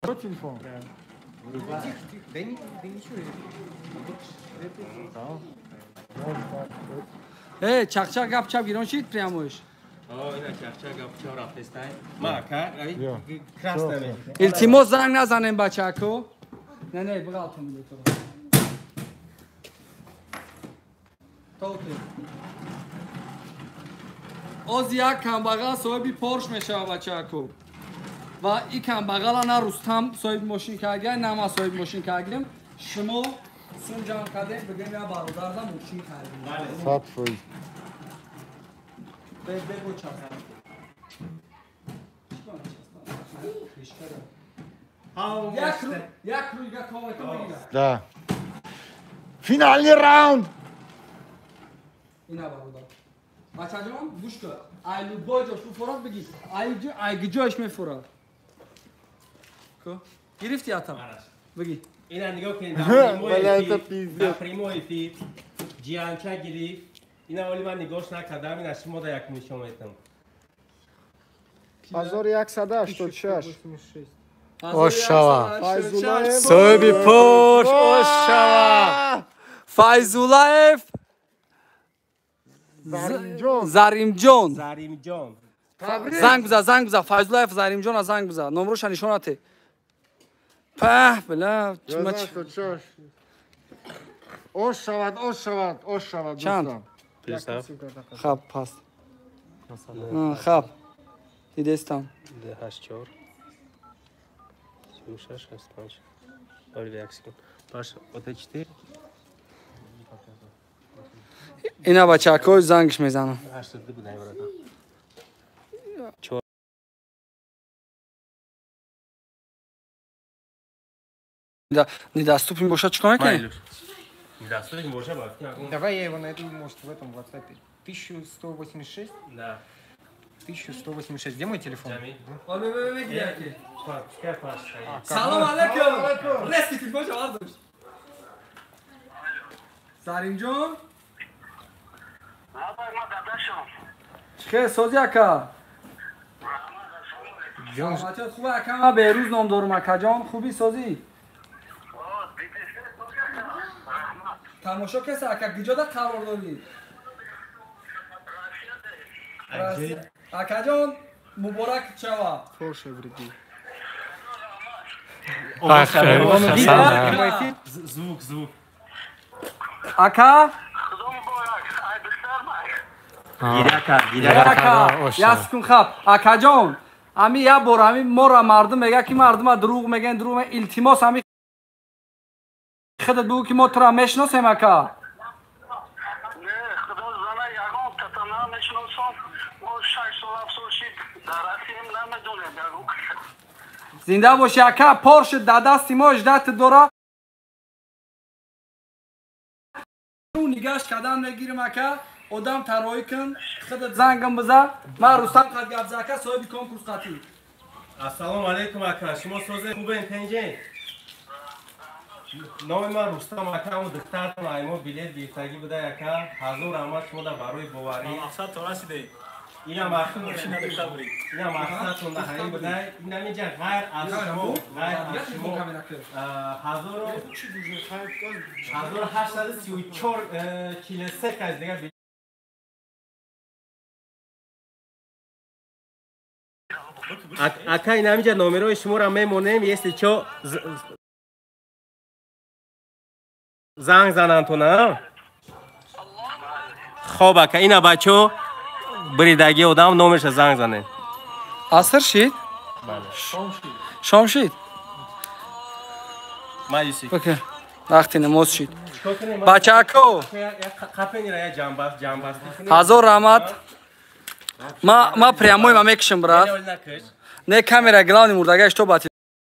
Телефон. Тихо, тихо. Да, не, да ничего. Эй, чак-чак гап-чап гирон шид прямоиш. Илтимос занг назанем бачако. Не, не, бғалтум билетро. Оз як камбағал соҳиби Порш мешава бачако. Ва и камбағала на Рустам соҳиби мошин кардем, на ма соҳиби мошин кардем. Шумо сум ҷамъ кардем, бигем я бародарда мошин кардем. 100%. Бегу часа. Як рӯйга комета бигира. Да. Финальный раунд. Ина бародар. Бачаҷон, гӯш кун. Ай любой ҷош мефурад бигӣ. Ай ҷош мефурад. Гирифти ата? Бигӣ. Ина нигоҳ кунед. Дар прямой эфир ҷиянча гирифт. Ина оли ман нигоҳш накардам, ина шумо да як нишон метам. 1186. Ошава. Соҳиби Порш ошава. Файзуллаев Заримҷон. Заримҷон. Занг биза, занг биза. Файзуллаев Заримҷона занг биза. Номроша нишонате. Пах, бля, Ош шавад, ош шавад, ош шавад. Чанд? Хаб, пас. Хаб. Дидестам. 8 4 6 6 5. 4. Ина бачако зангш мезанам. Недоступен боша чикор мекунӣ? Недоступен боша ба. Давай я его найду, может, в этом WhatsApp. 1186? Да. 1186. Где мой телефон? Салом алейкум. Резки телефон шавад дошт. Заримҷон? Чӣ сози ака? Саломатият хуб ака? Ман Беҳрӯз ном дорум акаҷон. Хуби созӣ? Тамошо кеса ака, куҷода қарор дорӣ? Акаҷон, муборак шава. Звук, звук. Ака? Яскун хаб. Акаҷон, ами як бор ами мора мардум мега ки мардума дурӯғ мегӯянд, дурӯғ мегӯянд. Илтимос ами худат бигӯ ки мо тура мешиносем ака. Не, худо зана ягон тата намешиносам. Мо 6 сол 7 сол шид дар Россиям намедонем ягон. Зинда бошӣ ака, Порш дар дасти мо ждат дора. Нигаш кардан мегирим ака. Одам тароӣ кун, худат зангам биза. Ман Рустам қад гап за ака, соҳиби конкурс қатӣ. Ассалому алайкум ака, шумо созе хубен тенҷен? Номи ман Рустам ака, ҳамун духтартон аймо билет гирифтагӣ буда ака. Ҳазор раҳмат шумо дар барои боварӣ. Мақсад то расидед. Ина мақсадтон ҳамин буда. Ин ҳаминҷа ғайр аз шумо, ғайр аз шумо 1834 43 кас дигар ака, ин ҳаминҷа номерои шуморо мемонем, если чо занг занантона. Хоб ака, ина бачо биридагӣ одам номерша занг занед. Аср шид? Шом шид? Вақти намоз шид. Бачако, ҳазор раҳмат. Ма прямой ма мекушам, брат. Не камера главный мурдага что бати.